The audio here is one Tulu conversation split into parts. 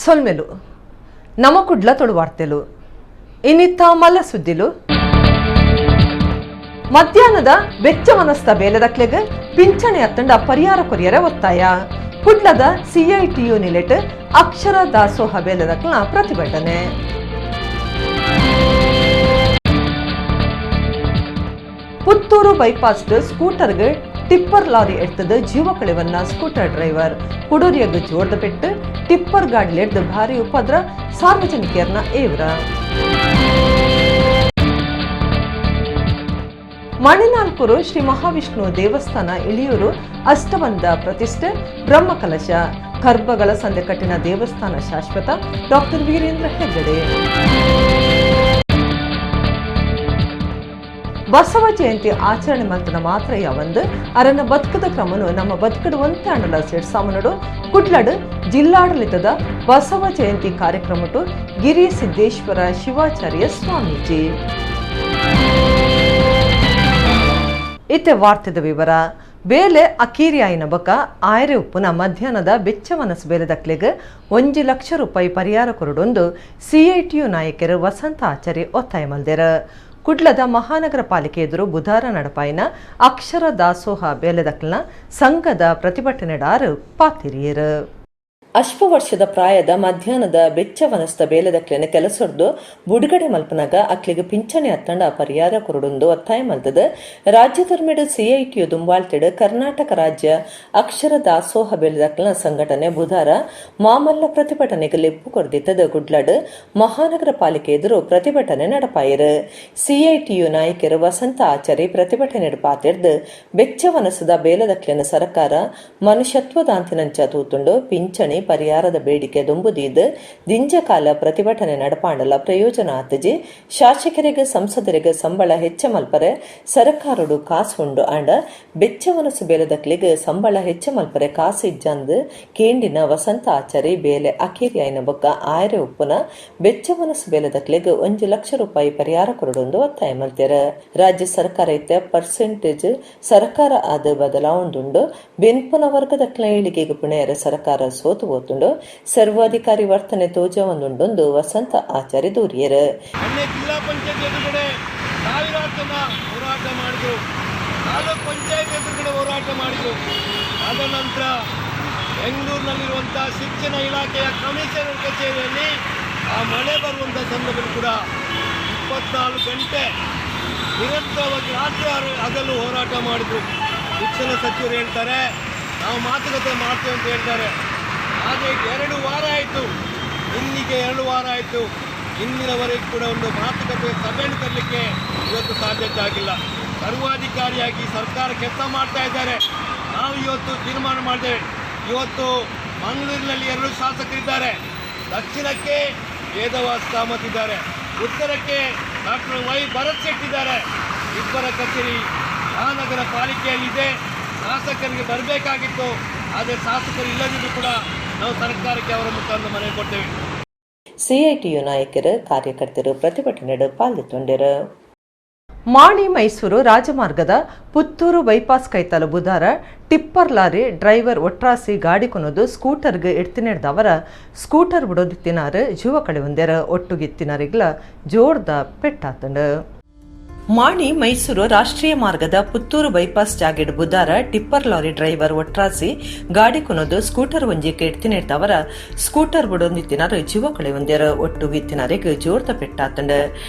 ಸೊಲ್ಮೆಲು ನಮ ಕುಡ್ಲ ತುಳುವಾರ್ತೆಲು ಇನ್ನಿತ್ತ ಮಲ್ಲ ಸುದ್ದಿಲು. ಮಧ್ಯಾಹ್ನದ ಬೆಚ್ಚ ಮನಸ್ದ ಬೇಲೆದಕ್ಲೆಗ್ ಪಿಂಚಣಿ ಅತ್ತಂಡ ಪರಿಹಾರ ಕೊರಿಯರೆ ಒತ್ತಾಯ. ಕುಡ್ಲದ ಸಿಐಟಿಯು ನಿಲೆಟ್ ಅಕ್ಷರ ದಾಸೋಹ ಬೇಲೆದಕ್ಲೆನ ಪ್ರತಿಭಟನೆ. ಪುತ್ತೂರು ಬೈಪಾಸ್ ಸ್ಕೂಟರ್ಗೆ ಟಿಪ್ಪರ್ ಲಾರಿ ಎಡ್ತದ ಜೀವ ಕಳೆವನ್ನ ಸ್ಕೂಟರ್ ಡ್ರೈವರ್. ಕುಡೂರಿಯಗ್ ಜೋರ್ದ ಪೆಟ್ಟು, ಟಿಪ್ಪರ್ ಗಾಡಿಲೆಡ್ದು ಭಾರಿ ಉಪದ್ರ, ಸಾರ್ವಜನಿಕರ್ನ ಏವ್ರ. ಮಣಿನಾಲ್ಕೂರು ಶ್ರೀ ಮಹಾವಿಷ್ಣು ದೇವಸ್ಥಾನ ಇಳಿಯೂರು ಅಷ್ಟಬಂಧ ಪ್ರತಿಷ್ಠೆ ಬ್ರಹ್ಮಕಲಶ. ಕರ್ಬಗಳ ಸಂದೆ ಕಟ್ಟಿನ ದೇವಸ್ಥಾನ ಶಾಶ್ವತ. ಡಾಕ್ಟರ್ ವೀರೇಂದ್ರ ಹೆಗ್ಗಡೆ. ಬಸವ ಜಯಂತಿ ಆಚರಣೆ ಮಲ್ತನ ಮಾತ್ರ ಯಾವಂದು ಅರನ ಬದುಕದ ಕ್ರಮನು ನಮ್ಮ ಬದುಕಡು ಒಂತೆ ಅಂಡಲ ಸೆಡ್ಸಾಮನುಡು. ಕುಡ್ಲಡು ಜಿಲ್ಲಾಡಳಿತದ ಬಸವ ಜಯಂತಿ ಕಾರ್ಯಕ್ರಮಟು ಗಿರಿ ಸಿದ್ದೇಶ್ವರ ಶಿವಾಚಾರ್ಯ ಸ್ವಾಮೀಜಿ. ಇತ್ತೆ ವಾರ್ತೆದ ವಿವರ. ಬೇಲೆ ಅಕೀರಿಯಾಯಿನ ಬೊಕ ಆಯರೆ ಉಪ್ಪುನ ಮಧ್ಯಾಹ್ನದ ಬೆಚ್ಚ ಮನಸ್ಸು ಬೇಲೆದಕ್ಲೆಗ್ 1 ಲಕ್ಷ ರೂಪಾಯಿ ಪರಿಹಾರ ಕೊರಡೊಂದು ಸಿಐಟಿಯು ನಾಯಕರು ವಸಂತ ಆಚಾರ್ಯ ಒತ್ತಾಯ ಮಲ್ದೆರ್. ಕುಡ್ಲದ ಮಹಾನಗರ ಪಾಲಿಕೆ ಎದುರು ಬುಧಾರ ನಡಪಾಯಿನ ಅಕ್ಷರ ದಾಸೋಹ ಬೇಲೆದಕ್ಲೆನ ಸಂಘದ ಪ್ರತಿಭಟನೆಡಾರು ಪಾತಿರಿಯರು. ಅಶ್ವ ವರ್ಷದ ಪ್ರಾಯದ ಮಧ್ಯಾಹ್ನದ ಬೆಚ್ಚ ವನಸ್ದ ಬೇಲೆದಕ್ಲೆನ ಕೆಲಸೊರ್ದು ಬುಡುಗಡೆ ಮಲ್ಪನಾಗ ಅಕ್ಲೆಗ್ ಪಿಂಚಣಿ ಅತ್ತಂಡ ಪರಿಹಾರ ಕೊರಡೊಂದು ಒತ್ತಾಯ ಮಲ್ತದ ರಾಜ್ಯಧರ್ಮೆಡ್ ಸಿಐಟಿಯು ದುಂಬಾಳ್ತೆಡ್ ಕರ್ನಾಟಕ ರಾಜ್ಯ ಅಕ್ಷರ ದಾಸೋಹ ಬೇಲೆದಕ್ಲೆನ ಸಂಘಟನೆ ಬುಧಾರ ಮಾಮಲ್ಲ ಪ್ರತಿಭಟನೆಗೆ ಲೆಪ್ಪು ಕೊರ್ದಿತ್ತದ ಕುಡ್ಲಡ್ ಮಹಾನಗರ ಪಾಲಿಕೆ ಎದುರು ಪ್ರತಿಭಟನೆ ನಡಪಾಯರು. ಸಿಐಟಿಯು ನಾಯಕರು ವಸಂತ ಆಚಾರಿ ಪ್ರತಿಭಟನೆ ಪಾತೆರ್ದು, ಬೆಚ್ಚ ವನಸದ ಬೇಲದಕ್ಲೆನ ಸರ್ಕಾರ ಮನುಷ್ಯತ್ವದಾಂತಿನಂಚ ತೂತುಂಡು. ಪಿಂಚಣಿ ಪರಿಹಾರದ ಬೇಡಿಕೆ ದುಂಬುದೀದ್ ದಿಂಜ ಕಾಲ ಪ್ರತಿಭಟನೆ ನಡಪಾಂಡಲ ಪ್ರಯೋಜನ ಆತಜಿ. ಶಾಸಕರಿಗೆ ಸಂಸದರಿಗೆ ಸಂಬಳ ಹೆಚ್ಚ ಮಲ್ಪರೆ ಸರ್ಕಾರಡು ಕಾಸು ಉಂಡು, ಆಂಡ ಬೆಚ್ಚ ವನಸು ಬೇಲೆದಕ್ಲೆಗ್ ಸಂಬಳ ಹೆಚ್ಚ ಮಲ್ಪರೆ ಕಾಸು ಇಜ್ಜಂದ್ ಕೇಂಡಿನ ವಸಂತ ಆಚಾರಿ ಬೇಲೆ ಅಕೇರಿಯಾಯಿನ ಬೊಕ್ಕ ಆಯರೆ ಉಪ್ಪುನ ಬೆಚ್ಚ ವನಸು ಬೇಲೆದಕ್ಲೆಗ್ 1 ಲಕ್ಷ ರೂಪಾಯಿ ಪರಿಹಾರ ಕೊರಡೊಂದು ಒತ್ತಾಯ ಮಲ್ತೆರ್. ರಾಜ್ಯ ಸರ್ಕಾರ ಇತ್ತೆ ಪರ್ಸೆಂಟೇಜ್ ಸರ್ಕಾರ ಆದ ಬದಲಾವಣೆದುಂಡು. ಬೆನ್ಪುನ ವರ್ಗದ ಏಳಿಗೆಗೆ ಪುಣೆಯರ ಸರ್ಕಾರ ಸೋತು ಪೋತುಂಡು. ಸರ್ವಾಧಿಕಾರಿ ವರ್ತನೆ ತೋಜವೊಂದುಂಡೊಂದು ವಸಂತ ಆಚಾರ್ಯ ದೂರಿಯರು. ಮೊನ್ನೆ ಜಿಲ್ಲಾ ಪಂಚಾಯತ್ ಎದುರುಗಡೆ ಸಾವಿರಾರು ಜನ ಹೋರಾಟ ಮಾಡಿದ್ರು. ತಾಲೂಕ್ ಪಂಚಾಯತ್ ಎದುರುಗಡೆ ಹೋರಾಟ ಮಾಡಿದ್ರು. ಆದ ನಂತರ ಬೆಂಗಳೂರಿನಲ್ಲಿರುವಂಥ ಶಿಕ್ಷಣ ಇಲಾಖೆಯ ಕಮಿಷನರ್ ಕಚೇರಿಯಲ್ಲಿ ಆ ಮಳೆ ಬರುವಂಥ ಸಂದರ್ಭದಲ್ಲಿ ಕೂಡ 24 ಗಂಟೆ ನಿರಂತರವಾಗಿ ರಾತ್ರಿ ಹಗಲು ಹೋರಾಟ ಮಾಡಿದ್ರು. ಶಿಕ್ಷಣ ಸಚಿವರು ಹೇಳ್ತಾರೆ, ನಾವು ಮಾತುಕತೆ ಮಾಡ್ತೇವೆ ಅಂತ ಹೇಳ್ತಾರೆ. ಆದರೆ ಈಗ 2 ವಾರ ಆಯಿತು, ಇನ್ನಿಗೆ 2 ವಾರ ಆಯಿತು. ಇಂದಿನವರೆಗೆ ಕೂಡ ಒಂದು ಮಾತುಕತೆ ಸಭೆಯನ್ನು ತರಲಿಕ್ಕೆ ಇವತ್ತು ಸಾಧ್ಯತೆ ಆಗಿಲ್ಲ. ಸರ್ವಾಧಿಕಾರಿಯಾಗಿ ಸರ್ಕಾರ ಕೆಲಸ ಮಾಡ್ತಾ ಇದ್ದಾರೆ. ನಾವು ಇವತ್ತು ತೀರ್ಮಾನ ಮಾಡಿದ್ದೇವೆ. ಇವತ್ತು ಮಂಗಳೂರಿನಲ್ಲಿ ಎರಡು ಶಾಸಕರಿದ್ದಾರೆ. ದಕ್ಷಿಣಕ್ಕೆ ವೇದವ್ಯಾಸ್ ಕಾಮತ್ ಇದ್ದಾರೆ, ಉತ್ತರಕ್ಕೆ ಡಾಕ್ಟರ್ ವೈ ಭರತ್ ಶೆಟ್ಟಿ ಇದ್ದಾರೆ. ಇಬ್ಬರ ಕಚೇರಿ ಮಹಾನಗರ ಪಾಲಿಕೆಯಲ್ಲಿದೆ. ಶಾಸಕರಿಗೆ ಬರಬೇಕಾಗಿತ್ತು. ಆದರೆ ಶಾಸಕರು ಇಲ್ಲದಿದ್ದರೂ ಕೂಡ ನಾವು ಸರ್ಕಾರಕ್ಕೆ ಅವರ ಮುಖಾಂತರ ಮನವಿ ಕೊಡ್ತೇವೆ. ಸಿಐಟಿಯು ನಾಯಕರು, ಕಾರ್ಯಕರ್ತರು ಪ್ರತಿಭಟನೆ ಪಾಲ್ಗೊಂಡರು. ಮಾಣಿ ಮೈಸೂರು ರಾಜಮಾರ್ಗದ ಪುತ್ತೂರು ಬೈಪಾಸ್ ಕೈತಲ ಬುಧಾರ ಟಿಪ್ಪರ್ ಲಾರಿ ಡ್ರೈವರ್ ಒಟ್ರಾಸಿ ಗಾಡಿ ಕೊನೊದು ಸ್ಕೂಟರ್ಗೆ ಎಡ್ತಿನೆಡ್ದವರ ಸ್ಕೂಟರ್ ಬಿಡೋದಿತ್ತಿನಾರು ಜೀವ ಕಳೆವೊಂದೆರ. ಒಟ್ಟುಗಿತ್ತಿನರಿಗ್ಲ ಜೋರ್ದ ಪೆಟ್ಟಾತಂಡು. ಮಾಣಿ ಮೈಸೂರು ರಾಷ್ಟ್ರೀಯ ಮಾರ್ಗದ ಪುತ್ತೂರು ಬೈಪಾಸ್ ಜಾಗೆಡ್ ಬುಧಾರ ಟಿಪ್ಪರ್ ಲಾರಿ ಡ್ರೈವರ್ ಒಟ್ರಾಸಿ ಗಾಡಿ ಕೊನೊದು ಸ್ಕೂಟರ್ ಒಂಜಿ ಎಡ್ತಿನೆಡ್ದವರ ಸ್ಕೂಟರ್ ಬುಡೊಂದಿತ್ತಿನಾರು ಜೀವ ಕಳೆವೊಂದೆರ. ಒಟ್ಟುಗಿತ್ತಿನರಿಗ್ ಜೋರ್ದ ಪೆಟ್ಟಾತಂಡು.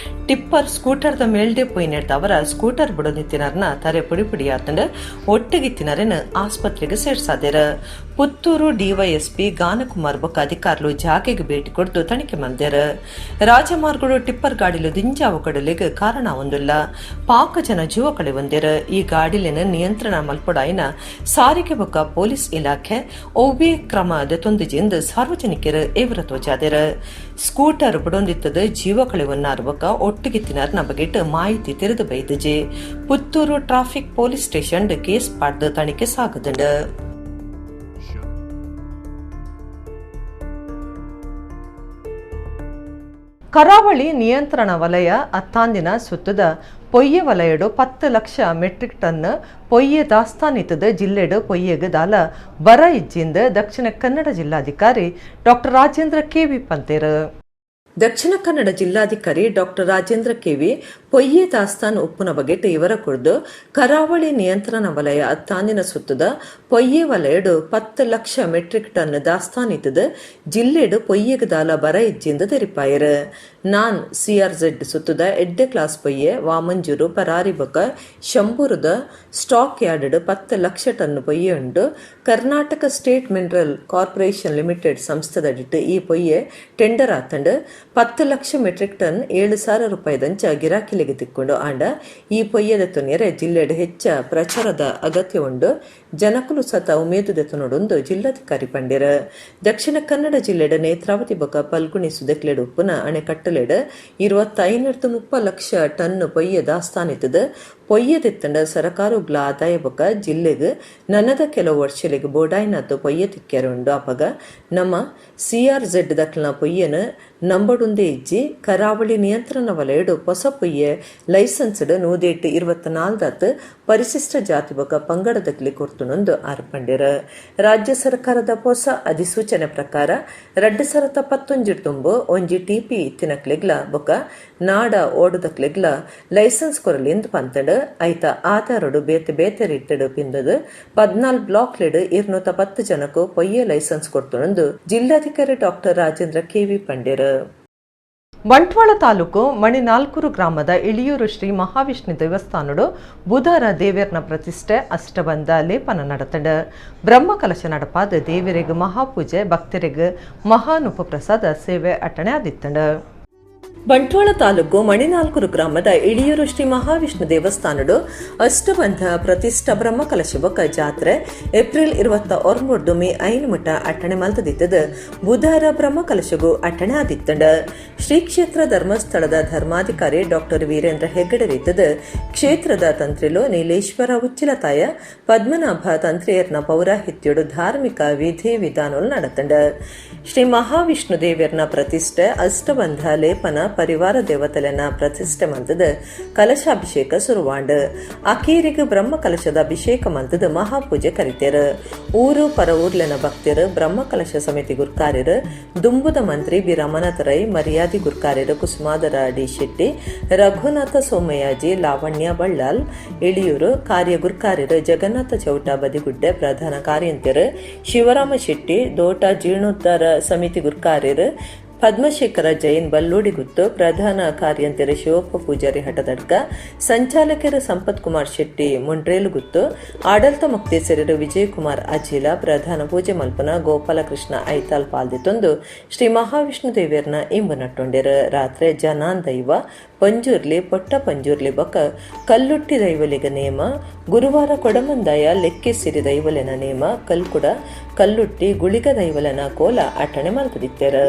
ಟಿಪ್ಪರ್ ಸ್ಕೂಟರ್ದ ಮೇಲ್ಡೆ ಪೋಯಿನೆಡ್ದವರ ಸ್ಕೂಟರ್ ಬುಡೊಂದಿತ್ತಿನಾರ್ನ ತರೆ ಪುಡಿ ಪುಡಿಯಾತಂಡು. ಒಟ್ಟುಗಿತ್ತಿನರೆನ್ ಆಸ್ಪತ್ರೆಗೆ ಸೇರ್ಸಾದೆರ್. ಪುತ್ತೂರು ಡಿವೈಎಸ್ಪಿ ಗಾನಕುಮಾರ್ ಬೊಕ್ಕ ಅಧಿಕಾರಿಲು ಜಾಗೆಗೆ ಭೇಟಿ ಕೊಡ್ದು ತನಿಖೆ ಮಲ್ದೆರ್. ರಾಜಮಾರ್ಗಡು ಟಿಪ್ಪರ್ ಗಾಡಿಲು ದಿಂಜ ಅವಘಡಲೆಗ್ ಕಾರಣ ಒಂದುಲ್ಲ. ಪಾಕ ಜನ ಜೀವ ಕಳೆವೊಂದೆರ್. ಈ ಗಾಡಿಲೆನ ನಿಯಂತ್ರಣ ಮಲ್ಪೊಡಾಯಿನ ಸಾರಿಗೆ ಬೊಕ್ಕ ಪೊಲೀಸ್ ಇಲಾಖೆ ಒವ್ವೇ ಕ್ರಮ ದೆತೊಂದಿಜೆಂದು ಸಾರ್ವಜನಿಕರು ಎವ್ರ ತೋಜಾದೆರ್. ಸ್ಕೂಟರ್ ಬುಡೊಂದಿತ್ತದ ಜೀವ ಕಳೆವನ್ನಾರ್ ಬೊಕ್ಕ ಒಟ್ಟುಗಿತ್ತಿನಾರ್ನ ಬಗೆಟ್ ಮಾಹಿತಿ ತೆರೆದು ಬೈದಿಜೆ. Puttur traffic police station case ಪಾಡ್ದು ತನಿಖೆ ಸಾಗುದುಂಡು. ಕರಾವಳಿ ನಿಯಂತ್ರಣ ವಲಯ ಅತ್ತಾಂದಿನ ಸುತ್ತದ ಪೊಯ್ಯೆ ವಲಯಡು 10 ಲಕ್ಷ ಮೆಟ್ರಿಕ್ ಟನ್ ಪೊಯ್ಯೆ ದಾಸ್ತಾನಿತದ ಜಿಲ್ಲೆಡು ಪೊಯ್ಯೆಗ್ ದಾಲ ಬರ ಇಜ್ಜಿಂದ ದಕ್ಷಿಣ ಕನ್ನಡ ಜಿಲ್ಲಾಧಿಕಾರಿ ಡಾಕ್ಟರ್ ರಾಜೇಂದ್ರ ಕೆವಿ ಪಂತೇರು. ದಕ್ಷಿಣ ಕನ್ನಡ ಜಿಲ್ಲಾಧಿಕಾರಿ ಡಾಕ್ಟರ್ ರಾಜೇಂದ್ರ ಕೆವಿ ಪೊಯ್ಯೆ ದಾಸ್ತಾನು ಉಪ್ಪುನ ಬಗೆಟ್ ಇವರ ಕುರ್ದು ಕರಾವಳಿ ನಿಯಂತ್ರಣ ವಲಯ ಅತ್ತಾಂದಿನ ಸುತ್ತದ ಪೊಯ್ಯೆ ವಲಯಡು 10 ಲಕ್ಷ ಮೆಟ್ರಿಕ್ ಟನ್ ದಾಸ್ತಾನಿತದ ಜಿಲ್ಲೆಡು ಪೊಯ್ಯೆಗ್ ದಾಲ ಬರ ಇಜ್ಜಿಂದ ತೆರಿಪಾಯರು. ನಾನ್ ಸಿಆರ್ಜೆಡ್ ಸುತ್ತದ ಎಡ್ಡೆ ಕ್ಲಾಸ್ ಪೊಯ್ಯೆ ವಾಮಂಜೂರು ಪರಾರಿ ಬೊಕ ಶಂಬೂರದ ಸ್ಟಾಕ್ ಯಾರ್ಡ್ 10 ಲಕ್ಷ ಟನ್ ಪೊಯ್ಯೆ ಉಂಡು. Karnataka state mineral corporation limited ಸಂಸ್ಥೆದಡಿಟ್ಟು ಈ ಪೊಯ್ಯೆ ಟೆಂಡರ್ ಆತಂಡು. 10 ಲಕ್ಷ ಮೆಟ್ರಿಕ್ ಟನ್ 7,000 ರೂಪಾಯಿದಂಚ ಗಿರಾಕಿಲಿಗೆ ತಿಕ್ಕೊಂಡು. ಆಂಡ ಈ ಪೊಯ್ಯದ ತುನಿಯರೆ ಜಿಲ್ಲೆಡ್ ಹೆಚ್ಚ ಪ್ರಚಾರದ ಅಗತ್ಯ ಉಂಡು. ಜನಕುಲು ಸತ ಉಮೇದು ದೆತುನೊಡೊಂದು ಜಿಲ್ಲಾಧಿಕಾರಿ ಪಂಡಿರ. ದಕ್ಷಿಣ ಕನ್ನಡ ಜಿಲ್ಲೆಡ್ ನೇತ್ರಾವತಿ ಬೊಕ ಪಲ್ಗುಣಿ ಸುದೆಕ್ಲೆಡ್ ಉಪ್ಪುನ ಅಣೆಕಟ್ಟಲೆಡ್ 25 30 ಲಕ್ಷ ಟನ್ ಪೊಯ್ಯೆ ದಾಸ್ತಾನಿತ್ತದ. ಪೊಯ್ಯೆ ದಿತ್ತಂಡ ಸರಕಾರುಗ್ಲ ಆದಾಯ ಬೊಕ ಜಿಲ್ಲೆಗ್ ನನದ ಕೆಲವು ವರ್ಷಲೆಗ್ ಬೋಡಾಯಿನತ್ತು ಪೊಯ್ಯೆ ತಿಕ್ಕೆರೆ ಉಂಡು. ಅಪಗ ನಮ್ಮ ಸಿಆರ್ಜೆಡ್ ದಕ್ಲನ ಪೊಯ್ಯೆನ್ ನಂಬಡುಂದೇ ಇಜ್ಜಿ. ಕರಾವಳಿ ನಿಯಂತ್ರಣ ವಲಯಡು ಹೊಸ ಪೊಯ್ಯೆ ಲೈಸೆನ್ಸ್ಡ್ 124 ಪರಿಶಿಷ್ಟ ಜಾತಿ ಬೊಕ ಪಂಗಡದಕ್ಲೆ ಕೊರ್ತುನೊಂದು ಆರ್ ಪಂಡೆರ್. ರಾಜ್ಯ ಸರ್ಕಾರದ ಹೊಸ ಅಧಿಸೂಚನೆ ಪ್ರಕಾರ 2019 ತುಂಬು ಒಂಜಿ ಟಿಪಿ ಇತ್ತಿನಕ್ಲೆಗ್ಲ ಬೊಕ ನಾಡ ಓಡದಕ್ಲೆಗ್ಲ ಲೈಸೆನ್ಸ್ ಕೊರಲಿ ಎಂದು ಪಂತಂಡ್. ಐತ ಆಧಾರಡು ಬೇತೆ ಬೇತೆ ರೀತಿಡ್ ಪಿಂದದು 14 ಬ್ಲಾಕ್ ಲೆಡ್ 210 ಜನಕು ಪೊಯ್ಯೆ ಲೈಸೆನ್ಸ್ ಕೊರ್ತುನೊಂದು ಜಿಲ್ಲಾಧಿಕಾರಿ ಡಾಕ್ಟರ್ ರಾಜೇಂದ್ರ ಕೆವಿ ಪಂಡೆರ್. ಬಂಟ್ವಾಳ ತಾಲೂಕು ಮಣಿನಾಲ್ಕೂರು ಗ್ರಾಮದ ಇಳಿಯೂರು ಶ್ರೀ ಮಹಾವಿಷ್ಣು ದೇವಸ್ಥಾನಡು ಬುಧವಾರ ದೇವೆರ್ನ ಪ್ರತಿಷ್ಠೆ, ಅಷ್ಟಬಂಧ ಲೇಪನ ನಡತಂಡ. ಬ್ರಹ್ಮಕಲಶ ನಡಪಾದ ದೇವರಿಗೆ ಮಹಾಪೂಜೆ, ಭಕ್ತರಿಗೆ ಮಹಾನುಪಪ್ರಸಾದ ಸೇವೆ ಅಟ್ಟಣೆ ಆದಿತ್ತಂಡ. ಬಂಟ್ವಾಳ ತಾಲೂಕು ಮಣಿನಾಲ್ಕೂರು ಗ್ರಾಮದ ಇಳಿಯೂರು ಶ್ರೀ ಮಹಾವಿಷ್ಣು ದೇವಸ್ಥಾನಡು ಅಷ್ಟಬಂಧ ಪ್ರತಿಷ್ಠಾ ಬ್ರಹ್ಮಕಲಶ ಬೊಕ ಜಾತ್ರೆ ಏಪ್ರಿಲ್ 29 ಮೇ 5 ಮುಟ ಅಟ್ಟಣೆ ಮಲ್ತದಿತ್ತದ. ಬುಧವಾರ ಬ್ರಹ್ಮಕಲಶಗೂ ಅಟ್ಟಣೆ ಆದಿತ್ತಂಡ. ಶ್ರೀ ಕ್ಷೇತ್ರ ಧರ್ಮಸ್ಥಳದ ಧರ್ಮಾಧಿಕಾರಿ ಡಾಕ್ಟರ್ ವೀರೇಂದ್ರ ಹೆಗ್ಗಡೆ ರೀತದ ಕ್ಷೇತ್ರದ ತಂತ್ರಿಲು ನೀಲೇಶ್ವರ ಉಚ್ಚಿಲತಾಯ ಪದ್ಮನಾಭ ತಂತ್ರಿಯರ್ನ ಪೌರಾಹಿತ್ಯಡು ಧಾರ್ಮಿಕ ವಿಧಿ ವಿಧಾನಗಳು ನಡತಂಡ. ಶ್ರೀ ಮಹಾವಿಷ್ಣು ದೇವಿಯರ್ನ ಪ್ರತಿಷ್ಠೆ, ಅಷ್ಟಬಂಧ ಲೇಪನ, ಪರಿವಾರ ದೇವತೆಲೆನ ಪ್ರತಿಷ್ಠೆ ಮಂತದ ಕಲಶಾಭಿಷೇಕ ಸುರುವಾಂಡ್. ಅಕೀರಿಗೆ ಬ್ರಹ್ಮ ಕಲಶದ ಅಭಿಷೇಕ ಮಂತದ ಮಹಾಪೂಜೆ ಕರಿತೇರು. ಊರು ಪರ ಊರ್ಲೆನ ಭಕ್ತರು, ಬ್ರಹ್ಮ ಕಲಶ ಸಮಿತಿ ಗುರ್ಕಾರ್ಯರು ದುಂಬುದ ಮಂತ್ರಿ ಬಿ ರಮನಾಥ ರೈ, ಮರ್ಯಾದಿ ಗುರ್ಕಾರ್ಯರು ಕುಸುಮಾದರ ಡಿ ಶೆಟ್ಟಿ, ರಘುನಾಥ ಸೋಮಯಾಜಿ, ಲಾವಣ್ಯ ಬಳ್ಳಾಲ್ ಇಳಿಯೂರು, ಕಾರ್ಯ ಗುರ್ಕಾರ್ಯರು ಜಗನ್ನಾಥ ಚೌಟ ಬದಿಗುಡ್ಡೆ, ಪ್ರಧಾನ ಕಾರ್ಯಂತ್ಯರು ಶಿವರಾಮ ಶೆಟ್ಟಿ ದೋಟ, ಜೀರ್ಣೋದ್ಧಾರ ಸಮಿತಿ ಗುರ್ಕಾರ್ಯರು ಪದ್ಮಶೇಖರ ಜೈನ್ ಬಲ್ಲೋಡಿಗುತ್ತು, ಪ್ರಧಾನ ಕಾರ್ಯಂತ್ಯರು ಶಿವಪ್ಪ ಪೂಜಾರಿ ಹಟದಡ್ಕ, ಸಂಚಾಲಕರು ಸಂಪತ್ ಕುಮಾರ್ ಶೆಟ್ಟಿ ಮುಂಡ್ರೇಲುಗುತ್ತು, ಆಡಳಿತ ಮುಕ್ತೇಸರರು ವಿಜಯಕುಮಾರ್ ಅಜಿಲ, ಪ್ರಧಾನ ಪೂಜೆ ಮಲ್ಪನ ಗೋಪಾಲಕೃಷ್ಣ ಐತಾಲ್ ಪಾಲ್ದಿತ್ತೊಂದು ಶ್ರೀ ಮಹಾವಿಷ್ಣು ದೇವಿಯರ್ನ ಇಂಬು ನಟ್ಟೊಂಡಿರು. ರಾತ್ರಿ ಜನಾನ್ ದೈವ ಪಂಜುರ್ಲಿ, ಪೊಟ್ಟ ಪಂಜುರ್ಲಿ ಬೊಕ ಕಲ್ಲುಟ್ಟಿ ದೈವಲಿಗ ನೇಮ, ಗುರುವಾರ ಕೊಡಮಂದಾಯ ಲೆಕ್ಕೆಸಿರಿ ದೈವಲೆನ ನೇಮ, ಕಲ್ಕುಡ, ಕಲ್ಲುಟ್ಟಿ, ಗುಳಿಗ ದೈವಲೆನ ಕೋಲ ಅಟ್ಟಣೆ ಮಲ್ಪದಿತ್ತೆರು.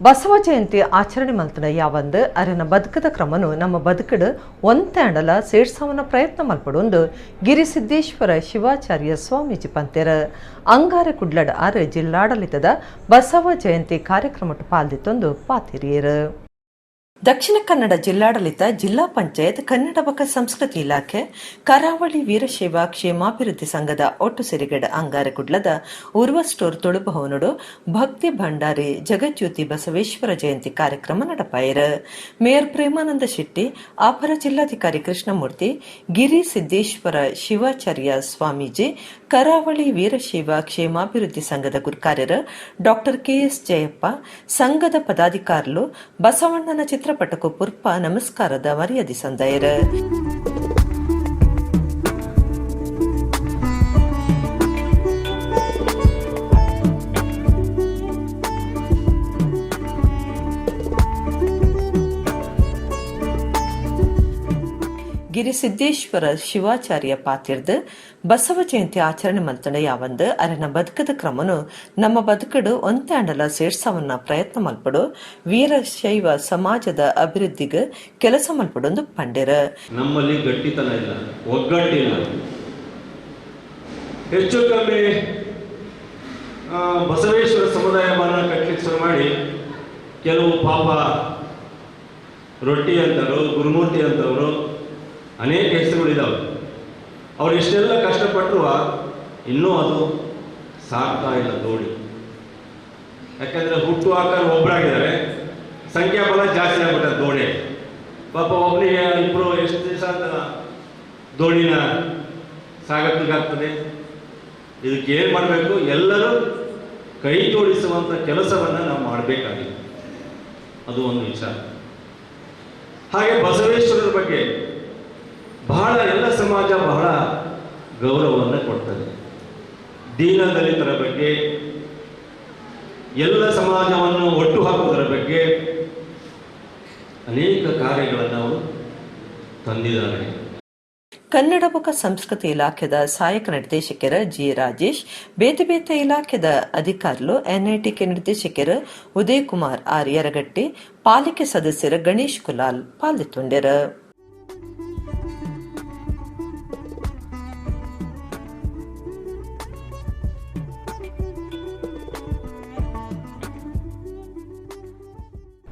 ಬಸವ ಜಯಂತಿ ಆಚರಣೆ ಮಲ್ತನ ಯಾವಂದು ಅರೆನ ಬದುಕದ ಕ್ರಮನು ನಮ್ಮ ಬದುಕಡು ಒಂತಾಂಡಲ ಸೇರ್ಸವನ ಪ್ರಯತ್ನ ಮಲ್ಪಡೊಂದು ಗಿರಿಸಿದ್ದೇಶ್ವರ ಶಿವಾಚಾರ್ಯ ಸ್ವಾಮೀಜಿ ಪಂತೆರ. ಅಂಗಾರೆ ಕುಡ್ಲಡ್ ಆರು ಜಿಲ್ಲಾಡಳಿತದ ಬಸವ ಜಯಂತಿ ಕಾರ್ಯಕ್ರಮಟ್ಟು ಪಾಲ್ದಿತ್ತೊಂದು ಪಾತಿರಿಯರು. ದಕ್ಷಿಣ ಕನ್ನಡ ಜಿಲ್ಲಾಡಳಿತ, ಜಿಲ್ಲಾ ಪಂಚಾಯತ್, ಕನ್ನಡ ಬಕ ಸಂಸ್ಕೃತಿ ಇಲಾಖೆ, ಕರಾವಳಿ ವೀರಶೈವ ಕ್ಷೇಮಾಭಿವೃದ್ಧಿ ಸಂಘದ ಒಟ್ಟು ಸಿರಿಗಡ ಅಂಗಾರೆ ಕುಡ್ಲದ ಉರ್ವ ಸ್ಟೋರ್ ತುಳುಭವನಡು ಭಕ್ತಿ ಭಂಡಾರಿ ಜಗಜ್ಯೋತಿ ಬಸವೇಶ್ವರ ಜಯಂತಿ ಕಾರ್ಯಕ್ರಮ ನಡಪಾಯರು. ಮೇಯರ್ ಪ್ರೇಮಾನಂದ ಶೆಟ್ಟಿ, ಅಪರ ಜಿಲ್ಲಾಧಿಕಾರಿ ಕೃಷ್ಣಮೂರ್ತಿ, ಗಿರಿ ಸಿದ್ದೇಶ್ವರ ಶಿವಾಚಾರ್ಯ ಸ್ವಾಮೀಜಿ, ಕರಾವಳಿ ವೀರಶೈವ ಕ್ಷೇಮಾಭಿವೃದ್ಧಿ ಸಂಘದ ಗುರ್ಕಾರ್ಯರು ಡಾಕ್ಟರ್ ಕೆಎಸ್ ಜಯಪ್ಪ, ಸಂಘದ ಪದಾಧಿಕಾರಿಗಳು ಬಸವಣ್ಣನ ಚಿತ್ರಪಟಕು ಪುರ್ಪ ನಮಸ್ಕಾರದ ಮರ್ಯಾದೆ ಸಂದಾಯರು. ಗಿರಿಸಿದ್ದೇಶ್ವರ ಶಿವಾಚಾರ್ಯ ಪಾತಿರ್ದು ಬಸವ ಜಯಂತಿ ಆಚರಣೆ ಮಲ್ತಂಡ ಯಾವಂದು ಅರೆನ ಬದುಕದ ಕ್ರಮನು ನಮ್ಮ ಬದುಕಡು ಒಂತಾಂಡಲ ಸೇರ್ಸವನ್ನ ಪ್ರಯತ್ನ ಮಲ್ಪಡು, ವೀರಶೈವ ಸಮಾಜದ ಅಭಿವೃದ್ಧಿಗೆ ಕೆಲಸ ಮಲ್ಪಡೊಂದು ಪಂಡೆರ. ನಮ್ಮಲ್ಲಿ ಗಟ್ಟಿತನ ಇಲ್ಲ, ಒಗ್ಗಟ್ಟಿಲ್ಲ. ಹೆಚ್ಚು ಕಮ್ಮಿ ಬಸವೇಶ್ವರ ಸಮುದಾಯ ಭವನ ಕಟ್ಟಲಿಕ್ಕೆ ಶುರು ಮಾಡಿ ಕೆಲವು ಪಾಪ ರೊಟ್ಟಿ ಅಂತವರು, ಗುರುಮೂರ್ತಿ ಅಂತವರು, ಅನೇಕ ಹೆಸರುಗಳಿದ್ದಾವೆ. ಅವ್ರು ಎಷ್ಟೆಲ್ಲ ಕಷ್ಟಪಟ್ಟರು ಇನ್ನೂ ಅದು ಸಾಗ್ತಾ ಇಲ್ಲ ದೋಣಿ. ಯಾಕಂದರೆ ಹುಟ್ಟು ಆಕಾರ ಒಬ್ಬರಾಗಿದ್ದಾರೆ, ಸಂಖ್ಯಾಬಲ ಜಾಸ್ತಿ ಆಗ್ಬಿಟ್ಟದೆ ದೋಣಿ. ಪಾಪ ಒಬ್ಬನಿಗೆ ಇಬ್ಬರು ಎಷ್ಟು ದಿವಸ ಅಂತ ದೋಣಿನ ಸಾಗಲಿಕ್ಕಾಗ್ತದೆ? ಇದಕ್ಕೆ ಏನು ಮಾಡಬೇಕು? ಎಲ್ಲರೂ ಕೈ ಜೋಡಿಸುವಂಥ ಕೆಲಸವನ್ನು ನಾವು ಮಾಡಬೇಕಾಗಿದೆ. ಅದು ಒಂದು ವಿಚಾರ. ಹಾಗೆ ಬಸವೇಶ್ವರರ ಬಗ್ಗೆ ಬಹಳ ಎಲ್ಲ ಸಮಾಜ ಬಹಳ ಗೌರವವನ್ನು ಕೊಡ್ತದೆ. ದೀನ ದಲಿತರ ಬಗ್ಗೆ, ಎಲ್ಲ ಸಮಾಜವನ್ನು ಒಟ್ಟು ಹಾಕುವುದರ ಬಗ್ಗೆ ಅನೇಕ ಕಾರ್ಯಗಳನ್ನು ಅವರು ತಂದಿದ್ದಾರೆ. ಕನ್ನಡ ಬೊಕ ಸಂಸ್ಕೃತಿ ಇಲಾಖೆದ ಸಹಾಯಕ ನಿರ್ದೇಶಕರ ಜಿ ರಾಜೇಶ್, ಬೇತೆ ಬೇತೆ ಇಲಾಖೆದ ಅಧಿಕಾರಿಲು, ಎನ್ಐಟಿಕೆ ನಿರ್ದೇಶಕರು ಉದಯ್ ಕುಮಾರ್ ಆರ್ ಯರಗಟ್ಟಿ, ಪಾಲಿಕೆ ಸದಸ್ಯರ ಗಣೇಶ್ ಕುಲಾಲ್ ಪಾಲ್ದಿತ್ತುಂಡೆರು.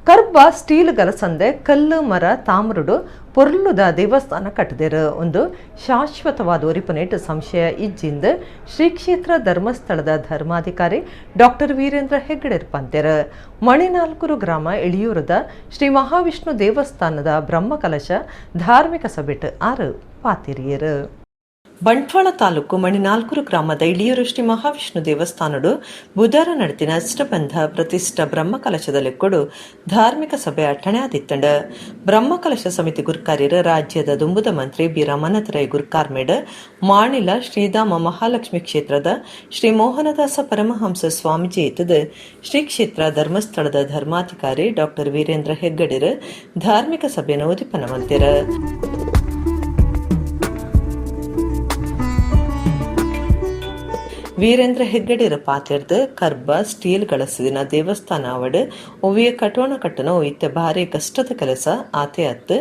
ಕರ್ಬ ಸ್ಟೀಲ್ ಗಲಸಂದೆ ಕಲ್ಲು ಮರ ತಾಮ್ರಡು ಪೊರ್ಲುದ ದೇವಸ್ಥಾನ ಕಟ್ಟದಿರು ಒಂದು ಶಾಶ್ವತವಾದ ಒರಿಪುನೇಟ್ ಸಂಶಯ ಇಜ್ಜಿಂದ ಶ್ರೀ ಕ್ಷೇತ್ರ ಧರ್ಮಸ್ಥಳದ ಧರ್ಮಾಧಿಕಾರಿ ಡಾಕ್ಟರ್ ವೀರೇಂದ್ರ ಹೆಗ್ಗಡೆ ಪಂತೆರ್. ಮಣಿನಾಲ್ಕೂರು ಗ್ರಾಮ ಇಳಿಯೂರದ ಶ್ರೀ ಮಹಾವಿಷ್ಣು ದೇವಸ್ಥಾನದ ಬ್ರಹ್ಮಕಲಶ ಧಾರ್ಮಿಕ ಸಭೆಟ್ ಆರು ಪಾತಿರಿಯರು. ಬಂಟ್ವಾಳ ತಾಲೂಕು ಮಣಿನಾಲ್ಕೂರು ಗ್ರಾಮದ ಇಳಿಯೂರು ಶ್ರೀ ಮಹಾವಿಷ್ಣು ದೇವಸ್ಥಾನಡು ಬುಧವಾರ ನಡೆದಿನ ಅಷ್ಟಬಂಧ ಪ್ರತಿಷ್ಠ ಬ್ರಹ್ಮಕಲಶದ ಲೆಕ್ಕಡು ಧಾರ್ಮಿಕ ಸಭೆ ಅಟ್ಟಣೆ ಆದಿತ್ತಂಡ. ಬ್ರಹ್ಮಕಲಶ ಸಮಿತಿ ಗುರ್ಕಾರ್ಯರು ರಾಜ್ಯದ ದುಂಬುದ ಮಂತ್ರಿ ಬಿ ರಮನಾಥ ರೈ ಗುರ್ಕಾರ್ಮೇಡ್, ಮಾಣಿಲ ಶ್ರೀಧಾಮ ಮಹಾಲಕ್ಷ್ಮಿ ಕ್ಷೇತ್ರದ ಶ್ರೀ ಮೋಹನದಾಸ ಪರಮಹಂಸ ಸ್ವಾಮೀಜಿ ಇತ್ತದ ಶ್ರೀ ಕ್ಷೇತ್ರ ಧರ್ಮಸ್ಥಳದ ಧರ್ಮಾಧಿಕಾರಿ ಡಾಕ್ಟರ್ ವೀರೇಂದ್ರ ಹೆಗ್ಗಡೆರು ಧಾರ್ಮಿಕ ಸಭೆಯನ್ನು ಉದಿಪನ ಮಲ್ತೆರ್. ವೀರೇಂದ್ರ ಹೆಗ್ಗಡೆರ ಪಾತೆರ್ದ್ ಕರ್ಬ ಸ್ಟೀಲ್ ಗಳಸದಿನ ದೇವಸ್ಥಾನ ಅವಡ್ ಒವ್ವೇ ಕಟೋಣ ಕಟ್ಟನ ಇತ್ತೆ ಭಾರಿ ಕಷ್ಟದ ಕೆಲಸ ಆತೆ ಅತ್.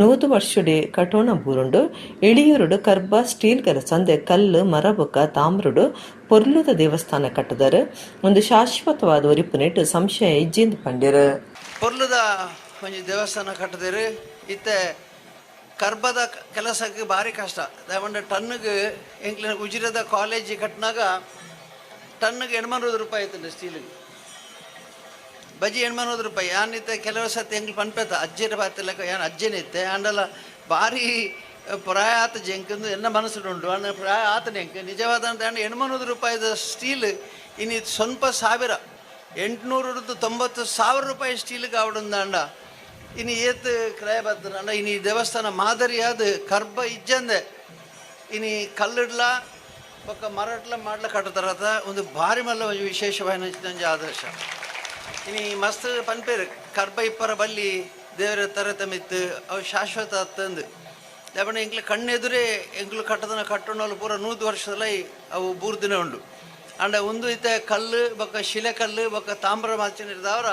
100 ವರ್ಷಡೆ ಕಟೋಣ ಬೂರುಂಡು. ಇಳಿಯೂರುಡು ಕರ್ಬ ಸ್ಟೀಲ್ ಕೆಲಸಂದೆ ಕಲ್ಲು ಮರ ಬೊಕ್ಕ ತಾಮ್ರುಡು ಪೊರ್ಲುದ ದೇವಸ್ಥಾನ ಕಟ್ಟದರು ಒಂದು ಶಾಶ್ವತವಾದ ಒರಿಪುನೆಟ್ ಸಂಶಯ ಇಜ್ಜಿಂದ್ ಪಂಡೆರ್. ಪೊರ್ಲುದ ಒಂಜಿ ದೇವಸ್ಥಾನ ಕಟ್ಟದಿರು. ಇತ್ತೆ ಕರ್ಬದ ಕೆಲಸಕ್ಕೆ ಭಾರಿ ಕಷ್ಟ. ದಾಯೆಪಂಡ ಟನ್ನಿಗೆ ಎಂಕ್ಲೆನ ಉಜಿರೆದ ಕಾಲೇಜ್ ಕಟ್ಟಿನಾಗ ಟನ್ನಿಗೆ 800 ರೂಪಾಯಿ ಆಯ್ತುಂಡು ಸ್ಟೀಲಿಗೆ, ಬಜಿ 800 ರೂಪಾಯಿ. ಯಾನ್ ಇತ್ತೆ ಕೆಲವು ಸತಿ ಎಂಕ್ಲು ಪನ್ಪೆತ ಅಜ್ಜೆರ ಬಾತಿಲೆಕ್ಕ ಯಾನ್ ಅಜ್ಜೆನೆ ಇತ್ತೆ ಆಂಡಲ ಭಾರಿ ಪ್ರಾಯ ಆತ ಜೆಂಕಂದು ಎನ್ನ ಮನಸ್ಸುಡು ಉಂಡು. ಆಂಡ ಪ್ರಾಯ ಆತನೆ ಎಂಕ್ ನಿಜವಾದ ಅಂತ 800 ರೂಪಾಯಿದ ಸ್ಟೀಲ್ ಇನಿ ಸ್ವಲ್ಪ 1890,000 ರೂಪಾಯಿ ಸ್ಟೀಲ್ಗೆ ಆವಡುಂದಾಂಡ ಇನ್ನು ಏತ್ ಕ್ರಯ ಬರ್ತದೆ. ಇನಿ ದೇವಸ್ಥಾನ ಮಾದರಿಯಾದ ಕರ್ಬ ಇಜ್ಜಂದೆ ಇನಿ ಕಲ್ಲಿಡ್ಲ ಬೊಕ್ಕ ಮರಟ್ಲ ಮಾಡ್ಲ ಕಟ್ಟತಾರತ ಒಂದು ಭಾರಿ ಮಲ್ಲ ಒಂಜಿ ವಿಶೇಷವಾಯಿನ ಒಂಜಿ ಆದರ್ಶ. ಇನಿ ಮಸ್ತ್ ಪನ್ಪೇರು ಕರ್ಬ ಇಪ್ಪರ ಬಲ್ಲಿ ದೇವರ ತರತಮಿತ್ತು ಅವು ಶಾಶ್ವತ ಅತ್ತಂದು. ದಾಯೆಪಂಡ ಎಂಕ್ಲೆ ಕಣ್ಣೆದುರೇ ಎಂಕ್ಲು ಕಟ್ಟದನ ಕಟ್ಟುನೋಲು ಪೂರ 100 ವರ್ಷದಲ ಅವು ಬೂರ್ದಿನ ಉಂಡು. ಆಂಡ ಒಂದು ಇತ್ತೆ ಕಲ್ಲು ಬೊಕ್ಕ ಶಿಲೆ ಕಲ್ಲು ಬೊಕ್ಕ ತಾಮ್ರ ಮಾಲ್ಚಿನ ಇರ್ದವರ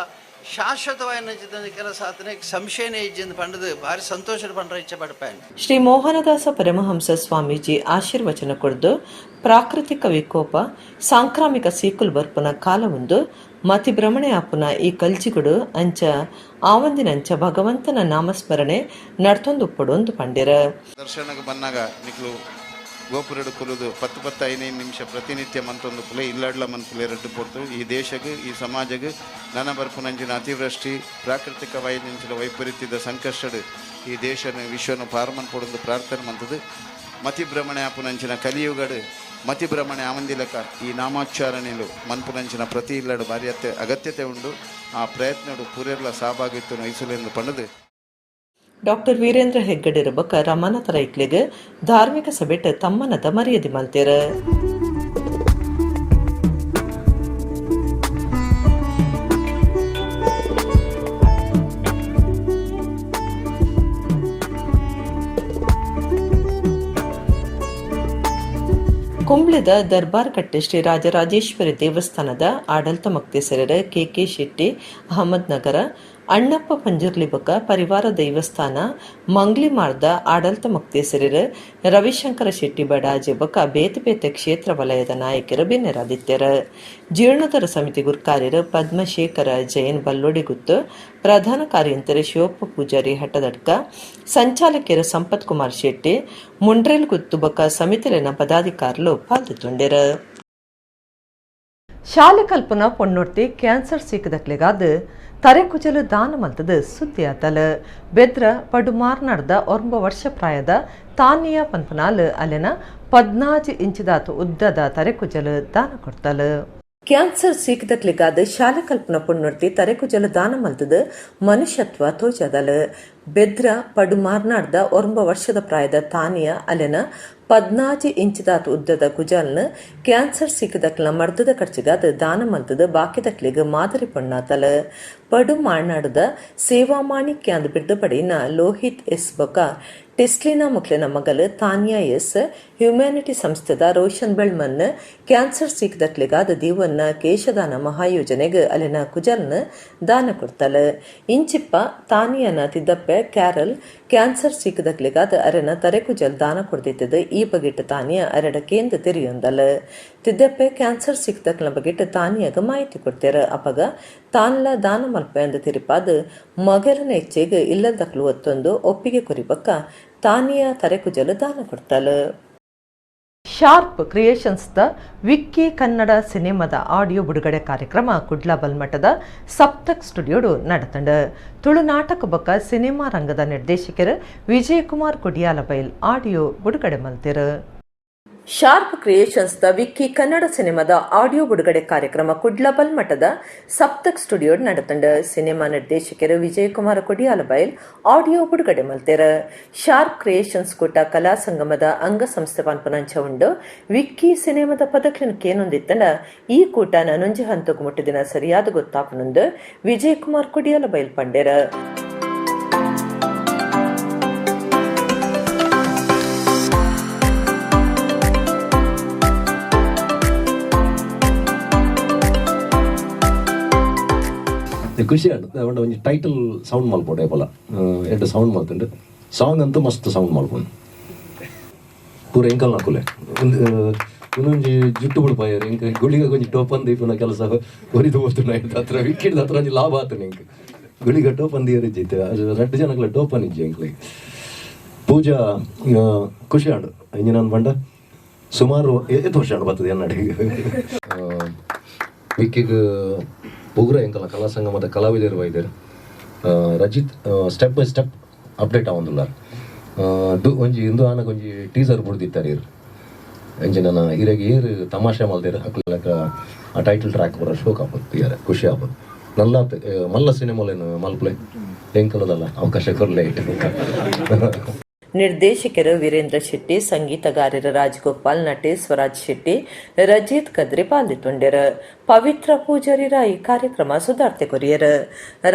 ಶಾಶ್ವತವಾಯಿನ ಕೆಲಸ ಆತನೆ ಸಂಶಯನೇ ಇಜ್ಜಿಂದು ಪಂಡದು ಭಾರಿ ಸಂತೋಷದ ಪಂಡ್ರ ಇಚ್ಛೆ ಪಡ್ಪಾಯನ್. ಶ್ರೀ ಮೋಹನದಾಸ ಪರಮಹಂಸ ಸ್ವಾಮೀಜಿ ಆಶೀರ್ವಚನ ಕೊಡ್ದು, ಪ್ರಾಕೃತಿಕ ವಿಕೋಪ, ಸಾಂಕ್ರಾಮಿಕ ಸೀಕುಲ್ ಬರ್ಪುನ ಕಾಲವುಂದು, ಮತಿ ಭ್ರಮಣೆ ಆಪುನ ಈ ಕಲ್ಜಿಗುಡು ಅಂಚ ಆವಂದಿನಂಚ ಭಗವಂತನ ನಾಮಸ್ಮರಣೆ ನಡ್ತೊಂದುಪ್ಪೊಡು ಪಂಡೆರ್. ದರ್ಶನಕ್ಕೆ ಬನ್ನಾಗ ನಿಕ್ಲು ಗೋಪುರಡು ಕುಲುದು ಪತ್ತು ಪತ್ತು ಐನೈದು ನಿಮಿಷ ಪ್ರತಿನಿತ್ಯ ಮಂತೊಂದು ಪುಲೆ ಇಲ್ಲಡ್ಲ ಮನ್ಪುಲೆ. ರಡ್ಡು ಪೊರ್ತು ಈ ದೇಶಗ್, ಈ ಸಮಾಜಗ್ ನನ ಬರ್ಪುನಂಚಿನ ಅತಿವೃಷ್ಟಿ, ಪ್ರಾಕೃತಿಕ ವೈದ್ಯಂಚಿನ ವೈಪರೀತ್ಯದ ಸಂಕಷ್ಟಡ್ ಈ ದೇಶನ, ವಿಶ್ವನ ಪಾರ್ಮನ್ ಪೊಡೊಂದು ಪ್ರಾರ್ಥನೆ ಮಂತದು. ಮತಿ ಭ್ರಮಣೆ ಆಪುನಂಚಿನ ಕಲಿಯುಗಡು ಮತಿ ಭ್ರಮಣೆ ಆವಂದಿಲಕ ಈ ನಾಮಾಚಾರಣೆಲು ಮನ್ಪುನಂಚಿನ ಪ್ರತಿ ಇಲ್ಲಡು ಭಾರಿ ಅಗತ್ಯತೆ ಉಂಡು. ಆ ಪ್ರಯತ್ನಡು ಪೂರೆರ್ಲ ಸಹಭಾಗಿತ್ವ ವಹಿಸಲೆಂದು ಪಂಡದು. ಡಾಕ್ಟರ್ ವೀರೇಂದ್ರ ಹೆಗ್ಗಡೆ ಬೊಕ್ಕ ರಮಾನಾಥ ರೈಕ್ಲೆಗ್ ಧಾರ್ಮಿಕ ಸಭೆಟ್ ತಮ್ಮನದ ಮರ್ಯಾದೆ ಮಲ್ತೆರ್. ಕುಂಬ್ಳೆದ ದರ್ಬಾರ್ ಕಟ್ಟೆ ಶ್ರೀ ರಾಜರಾಜೇಶ್ವರಿ ದೇವಸ್ಥಾನದ ಆಡಳಿತ ಮೊಕ್ತೇಸರರ ಕೆ ಕೆ ಶೆಟ್ಟಿ ಅಹಮದ್ನಗರ, ಅಣ್ಣಪ್ಪ ಪಂಜುರ್ಲಿ ಬೊಕ್ಕ ಪರಿವಾರ ದೇವಸ್ಥಾನ ಮಂಗ್ಲಿಮಾರ್ದ ಆಡಳಿತ ಮೊಕ್ತೇಸರರ ರವಿಶಂಕರ ಶೆಟ್ಟಿ ಬಡಾಜೆ ಬೊಕ್ಕ ಬೇತೆ ಬೇತೆ ಕ್ಷೇತ್ರ ವಲಯದ ನಾಯಕರು ಬಿನ್ನೆರಾದಿತ್ತೆರ್. ಜೀರ್ಣೋದ್ಧಾರ ಸಮಿತಿ ಗುರ್ಕಾರ್ಯರು ಪದ್ಮಶೇಖರ ಜೈನ್ ಬಲ್ಲೋಡಿಗುತ್ತು, ಪ್ರಧಾನ ಕಾರ್ಯಂತರು ಶಿವಪ್ಪ ಪೂಜಾರಿ ಹಟ್ಟದಡ್ಕ, ಸಂಚಾಲಕಿಯರು ಸಂಪತ್ ಕುಮಾರ್ ಶೆಟ್ಟಿ ಮುಂಡ್ರೇಲ್ ಗುತ್ತು ಬೊಕ್ಕ ಸಮಿತಿಲಿನ ಪದಾಧಿಕಾರುಲು ಪಾಲ್ದೆತೊಂಡೆರ್. ಶಾಲೆ ಕಲ್ಪನ ಪೊಣ್ಣೊರ್ತಿ ಕ್ಯಾನ್ಸರ್ ಸೀಕದಕ್ಲೆಗಾದ್ ತರೆಕುಜಲು ದಾನ ಮಲ್ತದ ಸುದ್ದಿ ಆತಲ್. ಬೆದ್ರ ಪಡುಮಾರ್ನಾಡ್ದ 9 ವರ್ಷ ಪ್ರಾಯದ ತಾನಿಯಾ ಪನ್ಪನಾಲ್ ಅಲೆನ 14 ಇಂಚಿದಾತ್ ಉದ್ದದ ತರೆಕುಜಲು ದಾನ ಕೊಡ್ತಲ್. ಕ್ಯಾನ್ಸರ್ ಸೀಕದಕ್ಲೆಗಾದ್ ಶಾಲೆ ಕಲ್ಪನ ಪೊಣ್ಣೊರ್ತಿ ತರೆಕುಜಲು ದಾನ ಮಲ್ತದ ಮನುಷ್ಯತ್ವ ತೋಜದಲ್. ಬೆದ್ರ ಪಡುಮಾರ್ನಾಡ್ದ 9 ವರ್ಷದ ಪ್ರಾಯದ ತಾನಿಯಾ ಅಲೆನ 14 ಇಂಚಿದಾತ್ ಉದ್ದದ ಕುಜಲ್ನ ಕ್ಯಾನ್ಸರ್ ಸೀಕದಕ್ಲ ಮರ್ದದ ಖರ್ಚಿಗಾದ್ ದಾನ ಮಲ್ತದ ಬಾಕಿದಕ್ಲೆಗ್ ಮಾದರಿ ಪೊಣ್ಣಾತಲ್. ಪಡು ಮಾರ್ನಾಡದ ಸೇವಾ ಮಾಣಿಕ್ಯಾಂದ್ ಬಿರ್ದು ಪಡೆಯಿನ ಲೋಹಿತ್ ಎಸ್ ಬೊಕ ಟೆಸ್ಲಿನಾ ಮುಕ್ಲೆನ ಮಗಲ್ ತಾನಿಯಾ ಎಸ್ ಹ್ಯುಮ್ಯಾನಿಟಿ ಸಂಸ್ಥೆದ ರೋಷನ್ ಬೆಳ್ಮನ್ ಕ್ಯಾನ್ಸರ್ ಸೀಕದಕ್ಲೆಗಾದ ದೀವನ್ನ ಕೇಶದಾನ ಮಹಾಯೋಜನೆಗ್ ಅಲೆನ ಕುಜಲ್ನ ದಾನ ಕೊಡ್ತಲ್. ಇಂಚಿಪ್ಪ ತಾನಿಯನ ತಿದ್ದಪ್ಪೆ ಕ್ಯಾರಲ್ ಕ್ಯಾನ್ಸರ್ ಸೀಕದಕ್ಲೆಗಾದ ಅರೆನ ತರೆಕುಜಲ್ ದಾನ ಕೊಡ್ದಿತ್ತದ. ಈ ಬಗೆಟ್ ತಾನಿಯ ಅರೆಡ ಕೇಂದ್ರ ತೆರಿಯೊಂದಲ್. ತಿದ್ದಪ್ಪೆ ಕ್ಯಾನ್ಸರ್ ಸೀಕದಕ್ಲ ಬಗೆಟ್ ತಾನಿಯಾಗ ಮಾಹಿತಿ ಕೊಡ್ತೇರ. ಅಪಗ ತಾನ್ಲ ದಾನ ಮಲ್ಪೆ ಅಂದ ತಿರಿಪಾದ ಮಗಲನ ಇಚ್ಛೆಗ್ ಇಲ್ಲದಕ್ಲು ಒತ್ತೊಂದು ಒಪ್ಪಿಗೆ ಕೊರಿಬಕ್ಕ ತಾನಿಯ ತರೆಕುಜಲು ದಾನ ಕೊಡ್ತಲ್. Sharp creations the Vicky Kannada ಸಿನಿಮಾದ ಆಡಿಯೋ ಬಿಡುಗಡೆ ಕಾರ್ಯಕ್ರಮ ಕುಡ್ಲ ಬಲ್ಮಠದ ಸಪ್ತಕ್ ಸ್ಟುಡಿಯೋಡು ನಡೆತಂಡ. ತುಳು ನಾಟಕ ಬೊಕ್ಕ ಸಿನಿಮಾ ರಂಗದ ನಿರ್ದೇಶಕರು ವಿಜಯಕುಮಾರ್ ಕೊಡಿಯಾಲಬೈಲ್ ಆಡಿಯೋ ಬಿಡುಗಡೆ ಮಲ್ತಿರು. Sharp creations the Vicky Kannada ಸಿನಿಮಾದ ಆಡಿಯೋ ಬಿಡುಗಡೆ ಕಾರ್ಯಕ್ರಮ ಕುಡ್ಲ ಬಲ್ಮಠದ ಸಪ್ತಕ್ ಸ್ಟುಡಿಯೋ ನಡೆತಂಡ. ಸಿನಿಮಾ ನಿರ್ದೇಶಕರು ವಿಜಯಕುಮಾರ್ ಕೊಡಿಯಾಲಬೈಲ್ ಆಡಿಯೋ ಬಿಡುಗಡೆ ಮಲ್ತೆರ್. ಶಾರ್ಪ್ ಕ್ರಿಯೇಷನ್ಸ್ ಕೂಟ ಕಲಾ ಸಂಗಮದ ಅಂಗಸಂಸ್ಥೆ ಪನ್ಪುನಂಚ ಉಂಡು. ವಿಕ್ಕಿ ಸಿನಿಮಾದ ಪದಕ್ಲಿನ ಕೇನೊಂದಿತ್ತಂಡ ಈ ಕೂಟ ನನೊಂಜಿ ಹಂತಗ್ ಮುಟ್ಟಿದಿನ ಸರಿಯಾದ ಗೊತ್ತಾಪುನಂದು ವಿಜಯಕುಮಾರ್ ಕೊಡಿಯಾಲಬೈಲ್ ಪಂಡೆರ್. ಖುಷಿ ಆಂಡ್. ಪಂಡ ಒಂಜಿ ಟೈಟಲ್ ಸೌಂಡ್ ಮಲ್ಪೊಡು ಏಪಲ. ಎಡ್ಡೆ ಸೌಂಡ್ ಮಲ್ತುಂಡು. ಸಾಂಗ್ ಅಂತೂ ಮಸ್ತ್ ಸೌಂಡ್ ಮಲ್ಪುಂಡು. ಪೂರ ಎಂಕಲ್ ನಕುಲೆ ಒಂದೊಂಜಿ ಜುಟ್ಟು ಬುಡ್ಪಾಯೆರ್. ಎಂಕ್ ಗುಳಿಗ ಒಂಜಿ ಟೋಪನ್ ದೀಪುನ ಕೆಲಸ ಒರಿದು ಪೋತುಂಡು. ಐತ ಹತ್ರ ವಿಕ್ಕಿಡ್ದ ಹತ್ರ ಒಂಜಿ ಲಾಭ ಆತುಂಡು ಎಂಕ್. ಗುಳಿಗ ಟೋಪನ್ ದೀಯೆರೆ ಇಜ್ಜಿ ಇತ್ತೆ. ರಡ್ಡ್ ಜನಕ್ಲ ಟೋಪನ್ ಇಜ್ಜಿ ಎಂಕ್ಲೆಗ್. ಪೂಜಾ, ಖುಷಿ ಆಂಡ್. ಇಂಚಿನ ಪಂಡ ಸುಮಾರು ಏತ್ ವರ್ಷ ಆಂಡ್ ಬರ್ತದೆ ಎನ್ನಡಿಗೆ. ವಿಕ್ಕಿಗ್ ಉಗ್ರ ಎಂಕಲ ಕಲಾ ಸಂಗಮದ ಕಲಾವಿದರು ಬೈದೆರ್. ರಜಿತ್ ಸ್ಟೆಪ್ ಬೈ ಸ್ಟೆಪ್ ಅಪ್ಡೇಟ್ ಆವೊಂದುಲ್ಲಾರ್. ಒಂಜಿ ಇಂದು ಆನಗ ಒಂಜಿ ಟೀಸರ್ ಬುಡ್ದಿತ್ತಾರೆ ಇರ್. ಅಂಚ ನನ ಇರೆಗ್ ಏರ್ ತಮಾಷೆ ಮಲ್ದೆರ್ ಅಕ್ಲೆಕ ಆ ಟೈಟಲ್ ಟ್ರ್ಯಾಕ್ ಪೂರ ಶೋಕ್ ಆಪುಂಡು ತೂಯೆರೆ, ಖುಷಿ ಆಪುಂಡು. ನಲ್ಲಾತ್ ಮಲ್ಲ ಸಿನಿಮಾಲೆನ್ ಮಲ್ಪುಲೆ. ಎಂಕಲದಲ್ಲ ಅವಕಾಶ ಕೊರ್ಲೆ. ನಿರ್ದೇಶಕರು ವೀರೇಂದ್ರ ಶೆಟ್ಟಿ, ಸಂಗೀತಗಾರರು ರಾಜಗೋಪಾಲ್, ನಟೆ ಸ್ವರಾಜ್ ಶೆಟ್ಟಿ, ರಜಿತ್ ಕದ್ರಿ ಪಾಲ್ದಿತ್ತುಂಡೆರ್. ಪವಿತ್ರ ಪೂಜಾರಿ ರಾಯಿ ಕಾರ್ಯಕ್ರಮ ಸುಧಾರ್ತೆ ಕೊರಿಯರ್.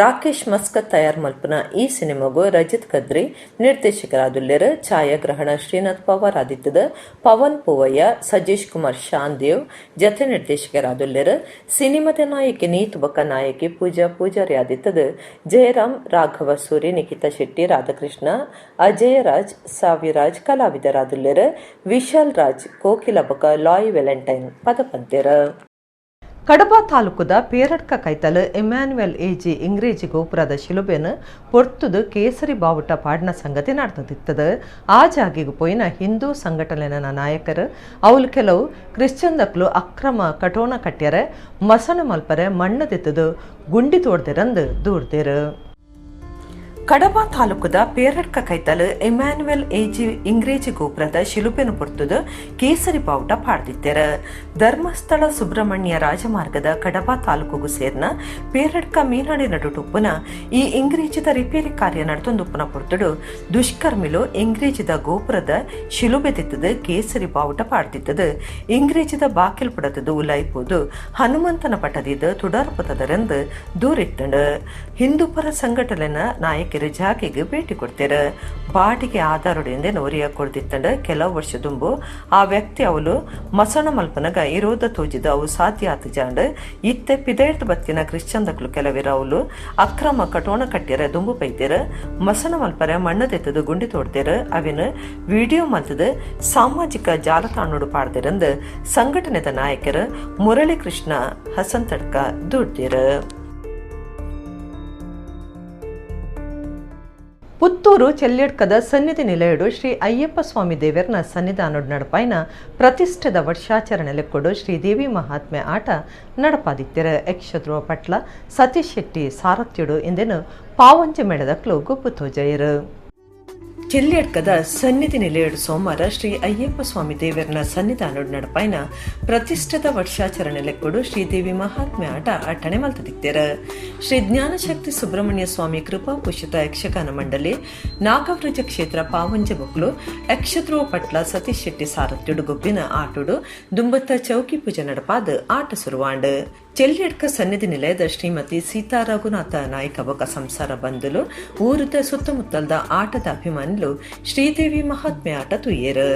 ರಾಕೇಶ್ ಮಸ್ಕತ್ ತಯಾರ್ ಮಲ್ಪುನ ಈ ಸಿನಿಮಾಗು ರಜಿತ್ ಕದ್ರಿ ನಿರ್ದೇಶಕರಾದುಲ್ಲೆರ್. ಛಾಯಾಗ್ರಹಣ ಶ್ರೀನಾಥ್ ಪವಾರ್ ಆದಿತ್ತದ. ಪವನ್ ಪೂವಯ್ಯ, ಸಜೇಶ್ ಕುಮಾರ್ ಶಾನ್ದೇವ್ ಜತೆ ನಿರ್ದೇಶಕರಾದುಲ್ಲೆರ್. ಸಿನಿಮಾದ ನಾಯಕಿ ನೀತು ಬೊಕ್ಕ ನಾಯಕಿ ಪೂಜಾ ಪೂಜಾರಿ ಆದಿತ್ತದ. ಜಯರಾಮ್, ರಾಘವ ಸೂರಿ, ನಿಖಿತಾ ಶೆಟ್ಟಿ, ರಾಧಾಕೃಷ್ಣ, ಅಜಯ ರಾಜ್, ಸಾವಿರಾಜ್ ಕಲಾವಿದರಾದುಲ್ಲೆರ್. ವಿಶಾಲ್ ರಾಜ್, ಕೋಕಿಲ ಬೊಕ್ಕ ಲಾಯ್ ವೆಲೆಂಟೈನ್ ಪದಪಂತೆರ್. ಕಡಬ ತಾಲೂಕುದ ಪೇರಡ್ಕ ಕೈತಲ್ ಇಮ್ಯಾನ್ಯುಯಲ್ ಎಜಿ ಇಂಗ್ರೇಜಿ ಗೋಪುರದ ಶಿಲುಬೆನ್ ಪೊರ್ತುದು ಕೇಸರಿ ಬಾವುಟ ಪಾಡ್ನ ಸಂಗತಿ ನಡೆದಿತ್ತದ. ಆ ಜಾಗೆಗೆ ಪೋಯಿನ ಹಿಂದೂ ಸಂಘಟನೆನ ನಾಯಕರು ಅವಳು ಕೆಲವು ಕ್ರಿಶ್ಚಿಯನ್ ದಕ್ಲು ಅಕ್ರಮ ಕಟೋಣ ಕಟ್ಯರೆ, ಮಸಣ ಮಲ್ಪರೆ ಮಣ್ಣದಿತ್ತದು ಗುಂಡಿ ತೋಡ್ದಿರಂದು ದೂರ್ದೇರು. ಕಡಬ ತಾಲೂಕುದ ಪೇರಡ್ಕ ಕೈತಲ್ ಇಮ್ಯಾನ್ಯುಯಲ್ ಎಜಿ ಇಂಗ್ರೇಜಿ ಗೋಪುರದ ಶಿಲುಬೆನು ಪೊರ್ತುದು ಕೇಸರಿ ಬಾವುಟ ಪಾಡ್ದಿತ್ತೆರ್. ಧರ್ಮಸ್ಥಳ ಸುಬ್ರಹ್ಮಣ್ಯ ರಾಜಮಾರ್ಗದ ಕಡಬ ತಾಲೂಕುಗು ಸೇರ್ನ ಪೇರಡ್ಕ ಮೀನಾಡಿ ನಡುಟುಪ್ಪುನ ಈ ಇಂಗ್ರೇಜಿದ ರಿಪೇರಿ ಕಾರ್ಯ ನಡತೊಂದುಪ್ಪುನ ಪೊರ್ತುಡು ದುಷ್ಕರ್ಮಿಲು ಇಂಗ್ರೇಜಿದ ಗೋಪುರದ ಶಿಲುಬೆ ತಿತ್ತದು ಕೇಸರಿ ಬಾವುಟ ಪಾಡ್ದಿತ್ತದು. ಇಂಗ್ರೇಜಿದ ಬಾಕಿಲ್ ಪುಡತದು ಉಲಾಯ್ಪೋದು ಹನುಮಂತನ ಪಟದಿದ್ದು ತುಡಾರ್ಪತದರೆಂದು ದೂರಿತ್ತಂಡು. ಹಿಂದೂಪರ ಸಂಘಟನೆನ ನಾಯಕರು ಜಾಗೆಗೆ ಭೇಟಿ ಕೊಡ್ತೇರ. ಬಾಟಿಗೆ ಆಧಾರದಿಂದ ನೋರಿಯ ಕೊಡ್ದಿತ್ತಂಡ. ಕೆಲವು ವರ್ಷ ದುಂಬು ಆ ವ್ಯಕ್ತಿ ಅವಳು ಮಸಣ ಮಲ್ಪನಗ ಇರೋದ ತೋಜಿದ ಅವು ಸಾಧ್ಯ ಆತ ಜಾಂಡ್. ಇತ್ತೆ ಪಿದೇರ್ದ ಬತ್ತಿನ ಕ್ರಿಶ್ಚಿಯನ್ ದಕ್ಲು ಕೆಲವಿರ ಅವಳು ಅಕ್ರಮ ಕಟೋಣ ಕಟ್ಟಿರ ದುಂಬು ಪೈತೇರ, ಮಸಣ ಮಲ್ಪರೆ ಮಣ್ಣದೆತ್ತದು ಗುಂಡಿ ತೋಡ್ತೇರ. ಅವಿನ ವಿಡಿಯೋ ಮಲ್ತದ ಸಾಮಾಜಿಕ ಜಾಲತಾಣೋಡು ಪಾಡ್ದಿರಂದು ಸಂಘಟನೆದ ನಾಯಕರು ಮುರಳಿ ಕೃಷ್ಣ ಹಸಂತಡ್ಕ ದೂಡ್ತೇರ. ಪುತ್ತೂರು ಚೆಲ್ಲೆಡ್ಕದ ಸನ್ನಿಧಿ ನಿಲಯಡು ಶ್ರೀ ಅಯ್ಯಪ್ಪ ಸ್ವಾಮಿ ದೇವರನ ಸನ್ನಿಧಾನಡ್ ನಡಪಾಯಿನ ಪ್ರತಿಷ್ಠೆದ ವರ್ಷಾಚರಣೆ ಲೆಕ್ಕೊಡು ಶ್ರೀದೇವಿ ಮಹಾತ್ಮೆ ಆಟ ನಡಪಾದಿತ್ತೆರ. ಯಕ್ಷಧ್ರುವ ಪಟ್ಲ ಸತೀಶ್ ಶೆಟ್ಟಿ ಸಾರಥ್ಯುಡು ಎಂದೆನು ಪಾವಂಜೆ ಮೇಳದಕ್ಲು ಗೊಬ್ಬು ತೋಜಯರು. ಚೆಲ್ಲೆಡ್ಕದ ಸನ್ನಿಧಿ ನಿಲಯಡು ಸೋಮವಾರ ಶ್ರೀ ಅಯ್ಯಪ್ಪ ಸ್ವಾಮಿ ದೇವರನ ಸನ್ನಿಧಾನಡ್ ನಡಪಾಯಿನ ಪ್ರತಿಷ್ಠೆದ ವರ್ಷಾಚರಣೆ ಲೆಕ್ಕೊಡು ಶ್ರೀದೇವಿ ಮಹಾತ್ಮೆ ಆಟ ಅಟ್ಟಣೆ ಮಲ್ತದಿತ್ತೆರ. ಶ್ರೀ ಜ್ಞಾನಶಕ್ತಿ ಸುಬ್ರಹ್ಮಣ್ಯ ಸ್ವಾಮಿ ಕೃಪಾ ಪುಷಿತ ಯಕ್ಷಗಾನ ಮಂಡಳಿ ನಾಗವ್ರಜ ಕ್ಷೇತ್ರ ಪಾವಂಜೆ ಬೊಕ್ಲು ಯಕ್ಷಧ್ರುವ ಪಟ್ಲ ಸತೀಶ್ ಶೆಟ್ಟಿ ಸಾರಥ್ಯುಡು ಗೊಬ್ಬಿನ ಆಟೋಡು ದುಂಬತ್ತ ಚೌಕಿ ಪೂಜೆ ನಡಪಾದ ಆಟ ಸುರುವಾಂಡ್. ಚೆಲ್ಲೆಡ್ಕ ಸನ್ನಿಧಿ ನಿಲಯದ ಶ್ರೀಮತಿ ಸೀತಾ ರಘುನಾಥ ನಾಯಕ ಬೊಕ ಸಂಸಾರ ಬಂಧುಲು ಊರುದ ಸುತ್ತಮುತ್ತಲದ ಆಟದ ಅಭಿಮಾನಿಲು ಶ್ರೀದೇವಿ ಮಹಾತ್ಮೆ ಆಟ ತುಯ್ಯೇರು.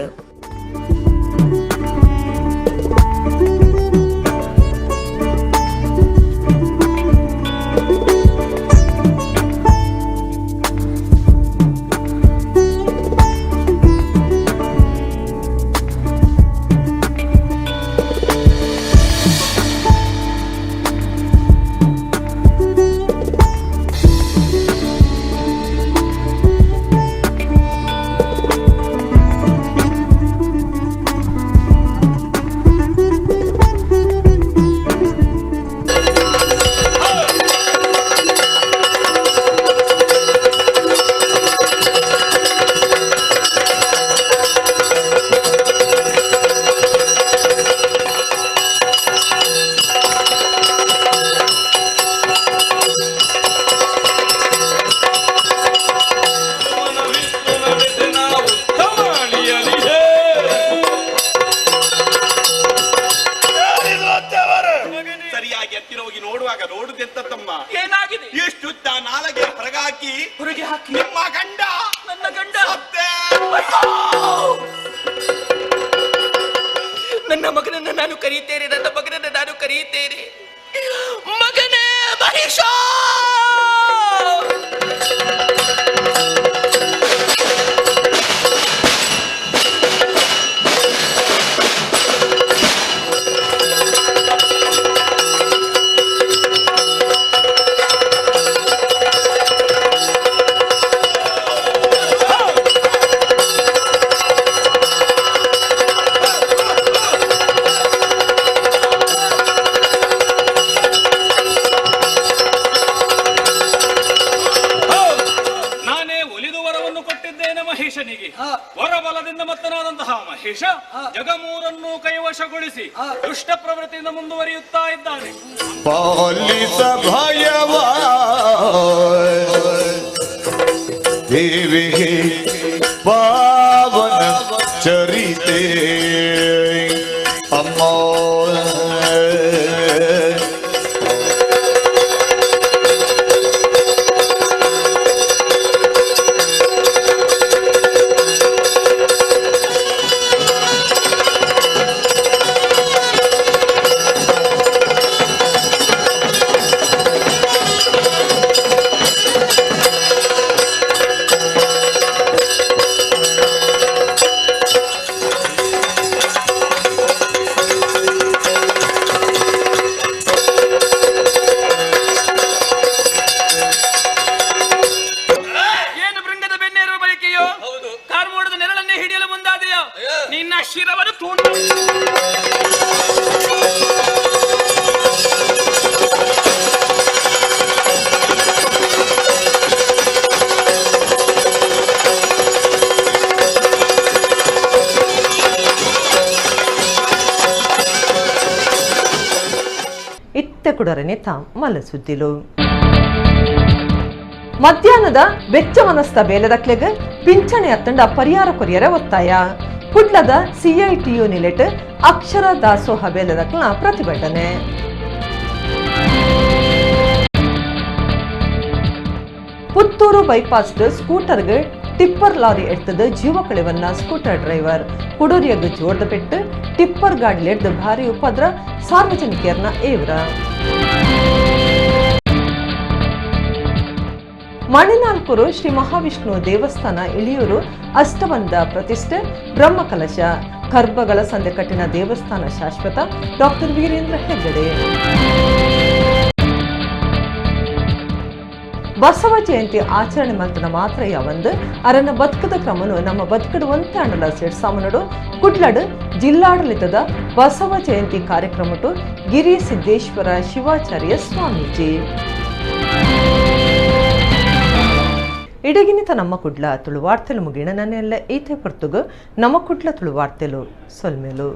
ನನ್ನ ಮಗನನ್ನು ನಾನು ಕರೆಯುತ್ತೇನೆ, ನನ್ನ ಮಗನನ್ನು ನಾನು ಕರೆಯುತ್ತೇನೆ. ಮಗನೇ ಮಹಿಷ! ಮಹೇಶ ಜಗಮೂರನ್ನು ಕೈವಶಗೊಳಿಸಿ ದುಷ್ಟ ಪ್ರವೃತ್ತಿಯಿಂದ ಮುಂದುವರಿಯುತ್ತಾ ಇದ್ದಾನೆ. ಪಾಲಿಸ ಭಯವ ದೇವಿಗೆ. ಮೈತೆ ಅಮ್ಮ. ಏನು ಬೃಂಗದ ಬೆನ್ನೇರುವ ಬಳಿಕೆಯೋ ಕಾರ್ಮೋಡದ ನೆರಳನ್ನೇ ಹಿಡಿಯಲು ಮುಂದಾದೆಯೋ? ನಿನ್ನ ಶಿರವನ್ನು ತುಂಡು. ಇತ್ತೆ ಕುಡರನೆ ತಾಂ ಮಲಸುದ್ದಿಲು. ಮಧ್ಯಾಹ್ನದ ಬೆಚ್ಚ ಮನಸ್ಥ ಬೇಲೆದಕ್ಲೆಗ್ ಪಿಂಚಣಿ ಅತ್ತಂಡ ಪರಿಹಾರ ಕೊರಿಯರ ಒತ್ತಾಯ. ಕುಡ್ಲದ ಸಿಐಟಿಯು ನಿಲೆಟ್ ಅಕ್ಷರ ದಾಸೋಹ ಬೇಲೆದಕ್ಲ ಪ್ರತಿಭಟನೆ. ಪುತ್ತೂರು ಬೈಪಾಸ್ ಸ್ಕೂಟರ್ಗೆ ಟಿಪ್ಪರ್ ಲಾರಿ ಎಡ್ತದ ಜೀವ ಕಳೆವನ್ನ ಸ್ಕೂಟರ್ ಡ್ರೈವರ್. ಕುಡೋರಿಯಗ್ ಜೋರ್ದ ಪೆಟ್ಟು ಟಿಪ್ಪರ್ ಗಾಡಿಲೆಡ್ದು ಭಾರಿ ಉಪದ್ರ ಸಾರ್ವಜನಿಕರನ್ನ ಏವ್ರ. ಮಣಿನಾಲ್ಕೂರು ಶ್ರೀ ಮಹಾವಿಷ್ಣು ದೇವಸ್ಥಾನ ಇಳಿಯೂರು ಅಷ್ಟಬಂಧ ಪ್ರತಿಷ್ಠೆ ಬ್ರಹ್ಮಕಲಶ ಕರ್ಬಗಳ ಸಂದೆಕಟ್ಟಿನ ದೇವಸ್ಥಾನ ಶಾಶ್ವತ ಡಾಕ್ಟರ್ ವೀರೇಂದ್ರ ಹೆಗ್ಗಡೆ. ಬಸವ ಜಯಂತಿ ಆಚರಣೆ ಮಂತನ ಮಾತ್ರ ಯಾವಂದು ಅರನ ಬದುಕದ ಕ್ರಮನು ನಮ್ಮ ಬದುಕಡುವಂತೆ ಅಂಡಲ ಸೇರ್ಸಾಮನಡು ಕುಡ್ಲಡು ಜಿಲ್ಲಾಡಳಿತದ ಬಸವ ಜಯಂತಿ ಕಾರ್ಯಕ್ರಮಟು ಗಿರಿ ಸಿದ್ದೇಶ್ವರ ಶಿವಾಚಾರ್ಯ ಸ್ವಾಮೀಜಿ. ಇಡಗಿನಿತ ನಮ್ಮ ಕುಡ್ಲ ತುಳುವಾರ್ತೆಲು ಮುಗಿಣ ನನ್ನೆಲ್ಲ ಈತೆ ಪೊರ್ತುಗು ನಮ್ಮ ಕುಡ್ಲ ತುಳುವಾರ್ತೆಲು ಸೊಲ್ಮೆಲು.